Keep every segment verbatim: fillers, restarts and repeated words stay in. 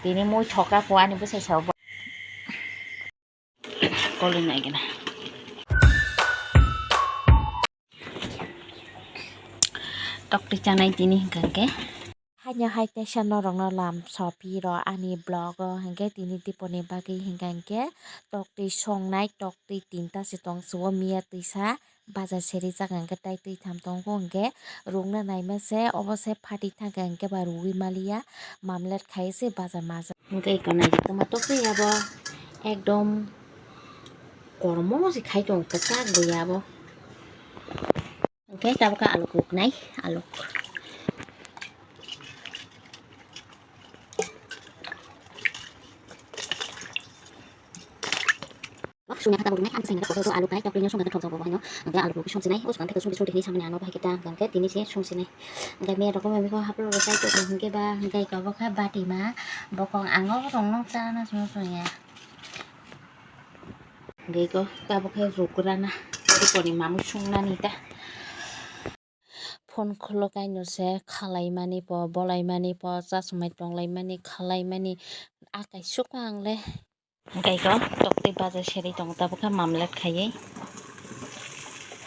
Tini mui thoka ko ani bwsai sao bo. Koloi nai gana. Tokti chanai tini hingka hingke. Haino hai teisa norokno lam sopi ro ani vlog o hingke tini diponi bagwi hingka hingke tokti songnai tokti tinta se tong suo miya twisa. Baja seri jaka hingke tai twi tham tongo hingke rungna naima se obo se phatwi thangkha hingke ba rugwi maliya mamlet khai se baja maja. Hingke eko naijak tongma tokti yabo ekdom kormo se khai tongo kwchak bo yabo. Hingke tabuk khe aluk ruknai aluk. Wah, sunya kata burung nai, ang sayang kata kotor alu kai, tokri nyosong kata thok jago bohai no, angke alu burung song sinai, us kante kusung kusung tini samani ano bahai kita, angke tini se song sinai, angke me rokok me ko haplo rosai to, angke ba, angke ko bo kha bati ma, bokong ango rong nong cha na song song ya, angke ko ta bo khe rukra na, ko ni mamu sung nani ta. Phone khuluk kaino se khalaimani po, bolaimani po, chasmai tonglaimani, khalaimani, akai sukha ang le. Hingke iko tokti baja seri tongo, tabuk khe mamlet khaiwi.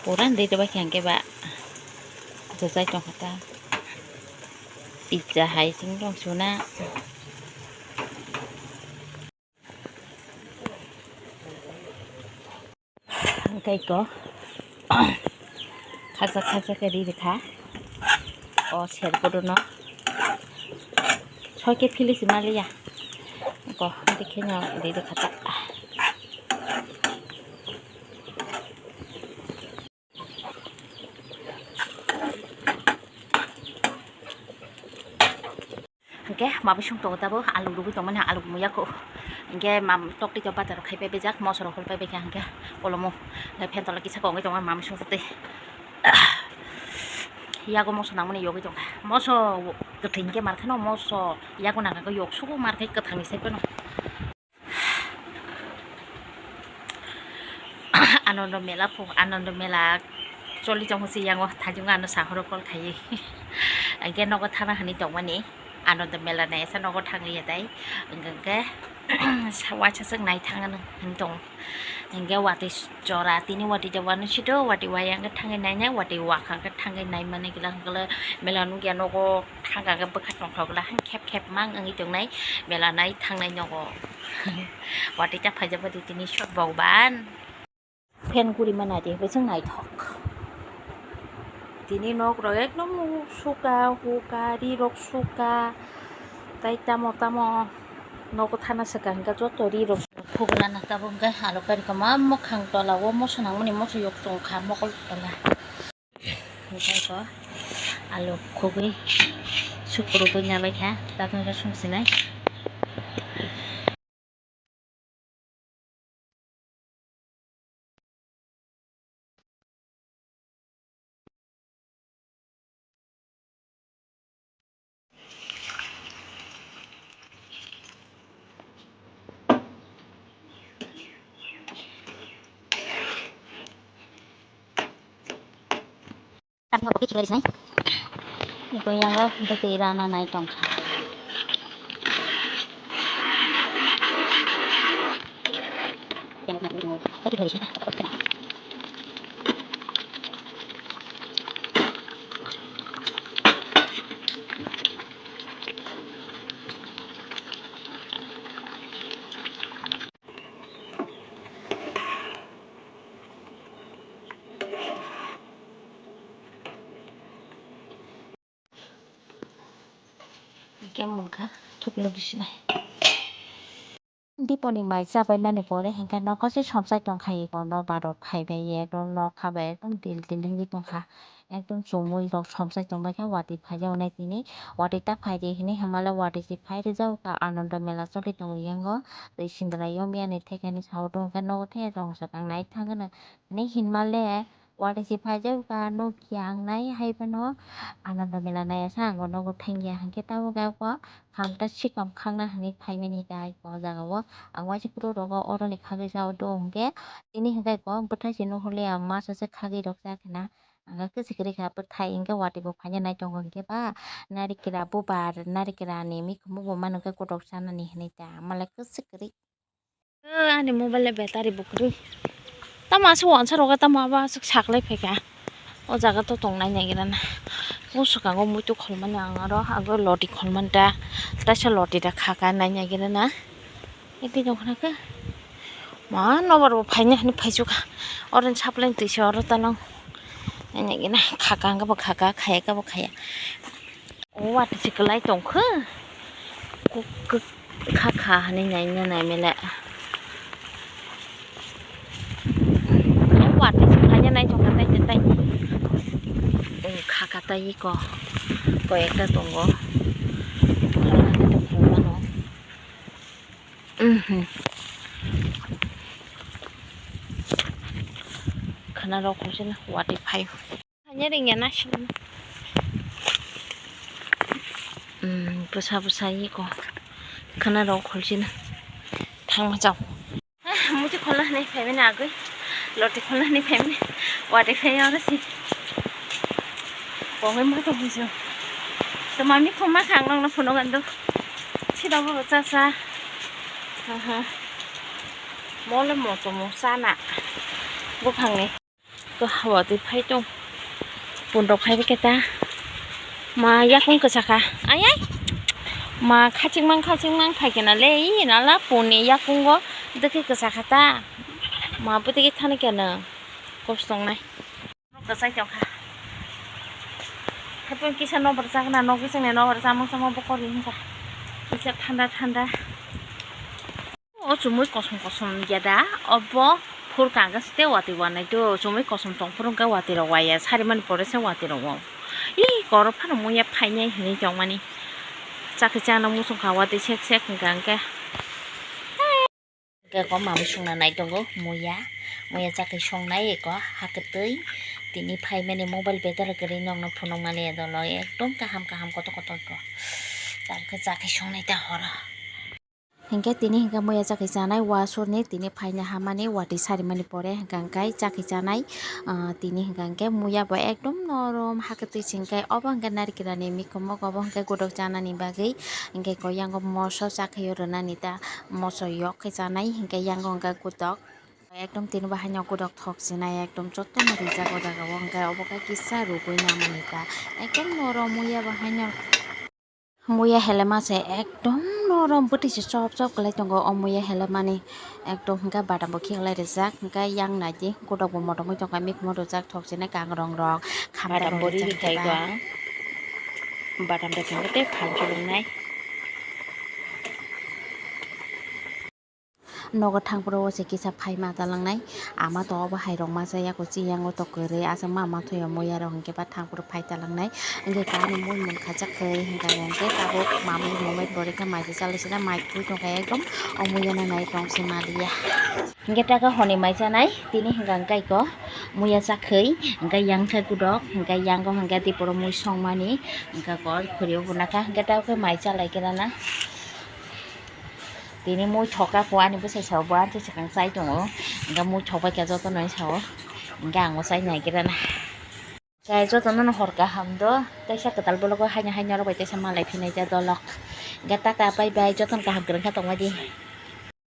Pura dei dei bai khe hingke ba jajai tongkha ta. Pizza hai sing tong suna. Hingke iko khajak khajak khe ri rikha o serbodo no soi khe philisi maliya iko hingke kheno ri rikha ta. Hingke ma bising tongo tabo alu rugui tongmani alu muya ko hingke mam tokti to bazar khai pai bejak moso rok hol pai baikha hingke kolomo hingke phen tola kisa kongoi tongo ma bising tei yago moso nangmani yogoi tongkha moso kwthwi hingke markheno moso yago nangkha yok sugo markhai kwthangni sai phano. Anondo mela pho, Anondo mela choli tong si yango thajung ano sahoro call khaiwi. Hingke nogo thana hwnwi tongmani Anondo mela naisa nogo thangliya tai. Hingke waisa swk nai thangano hwnwi tongo. Hingke watwi jora tini watwi jawano sito watwi wayang khe thangwi nainai watwi wakhang khe thangwi naimani glak glak mela nukya nogo. Thangkha khe bwkha tongthok la hwn khep khep mang wngwi tongnai mela nai thangnai nogo. Watwi ta phaijak bai tini shot bok ban. Fan guri ma nai di bwswk naithok. Tini nok rok ekdom suka huka ri rok suka tai tamo tamo nogo thana swkang hwnkhe joto ri rok. Khugula na tabuk hwnkhe halok kari kama mwkhang tola o moso nangmani moso yok chwng kha mokol tola. Hingke ko alu khugui sukrubui nalai kha, tabuk song sinai. Tamo bo khe khibai sinai. Iko yango bwtwi rana nai tongkha. Hingke mungkha thuklo bisinai. Diponi mai chabai mani pore hingke nokho se somsai tongkha iko no barok phaibai ye ekdom nokha bai ekdom dil dil wngwi tongkha. Ekdom chumui rok somsai tongbaikha watwi phaijaknai tini watwi ta phaidi hinwi hwnmale watwi se phai rijak kha Ananda mela choli tongo yango twi sindra yom yani thekeni sao tongkhe nogo the rong swkang nai thangno hinwi hwnmale watwi se phaijak kha nokya ang nai hai phano Ananda mela nai asa ang nogo thangya hinkhe tabuk khe bo kham ta sikam khangna hinwi phaimani khe o jaga o ang waisa phuru rogo oroni khagwi sao do hinkhe tini hinkhe bo bwthai se nuhurli ang masa se khagwi rok chakhe na. Ang khe kwchwk kwrwi kha, bwthai hwnkhe watwi bo phaina nai tongo hwnkhe ba narikra bubar, narikra ni mikhumu bo mano hwnkhe kotok chanani hinwi ta, malai kwchwk kwrwi. O, ani mobile ni battery bo kwrwi. Tamo aswk wansa rogo, tamo abo aswk saklai phaikha. O jaga to tongnai naigira na. O swkango muitu kholmani ang aro, abo loti kholmani da. Taisa loti da khaka nai naigira na. Ebe nokna khe. Ma nobar bo phaina hwnwi phaisukha. Oro ni supply ni twisa oro talong. Nai naigira khaka hwnkhe bo khaka, khaya khe bo khaya. O watwi se kwlai tongkha. Kuk, kuk, kha, kha hinwi naina naimele. O watwi se khaina naithok kha tai, tai, tai. O kha, kha tai ko. Koi ekta tongo. Khana rok khosina watwi phai. Hanya ringya na sini. Hmm, bwsa bwsa yeko. Khana rok kholsina. Thangma chao. Ah, muti khola hanai phaimani agwi. Loti khola hanai phaimani. Wate phai oro si. Kongwi ma to bujo. To mami khoma khang nang na phuno gando. Sida bo cha cha. Aha. Mole mo to mo sana. Buphangni. Ko hawa twi phai tong. Pun rok phai khe ta. Ma yakung kwchakha. Ai ai. Ma khaching mang khaching mang phai khe na le. Ih, nala pun ni yakungo dwkhe kwchakha ta. Ma bwtwi thani khe no. Kosong nai. Kwchai tong kha. Hapung kisa nobar chakna, nok bising ni nobar chamung chamung bokori hwnka. Kisa thanda thanda. O chumui kosom kosom ya da, obo phur kanga se tei watwi wanai do, chumui kosom tong phuru hwnkhe watwi rok waya, sari mani pore se watwi rok wao. Ih, koro phano muya phainai hinwi tongmani. Chakhe chana muchung kha watwi sek sek hwnkha hwnkhe. Hwnkhe ko mamui songna nai tongo muya, muya chakhe songnai eko hakhe twi tini phaimani mobile battery kwrwi nokno phunukmani dolo ekdom kaham kaham kotor kotor ko. Tamkhe chakhe songnai ta horo. Hinkhe tini hinkhe muya chakhi chanai, wasor ni tini phaina hamani watwi sarimani pore hinkha hinkhe chakhi chanai, ah, tini hinkha hinkhe muya bo ekdom norom hakhe twi singkhe obo hinkhe narikra ni mikhumo obo hinkhe godok chanani bagwi hinkhe ko yango moso chakhi o rwnani ta moso yok khe chanai hinkhe yango hinkhe godok ekdom tini bo haino godok thok chinai ekdom jotono rijak o jaga o hinkhe obo khe kisa rugui namani ta ekdom norom muya bo haino. Muya helema se ekdom norom bwtwi se chop chop kwlai tongo o muya helemani ekdom hinkhe badam bo khiklai rijak hinkhe yang naidi godok bo motom oi tongkha mikhumo rwjak thok chinai kangrong rok khamda badam rok bo rijak rijak thaigo hinkhe ba ang badam bai tongkhe tei phan chulungnai. Nogo thangphuru o se kisa phai ma talangnai, ama to obo hai rok masa yako chiyango to kwrwi aswk ma ma thoyo muya rok hinkhe ba thangphuru phai talangnai, hinkhe kani mui mung khajak khe hinkha hinkhe tabuk mamui mumai borikha mai se chalai sina mai twi tongkha ekdom o muya no nai tong se maliya. Hinkhe taka honi mai chanai tini hinkha hinkhe ko muya chakhwi hinkhe yang khe kudok hinkhe yango hinkhe tiporo mui songmani hinkhe ko khuri o bunakha hinkhe tabuk khe mai chalai khe rana. Tini mui thoka ko ani bwsai sao bo ani swkang chai tongo. Hinkhe mui thok bai khe jotono sao. Hinkhe ang bo chai nai khe rana. Khe jotono no hor kaham do. Teisa kwtal bologo haino haino rok bai teisa malai phinai ja dolok. Hinkhe tata bye bye jotono kaham kwrwng khe tongmadi.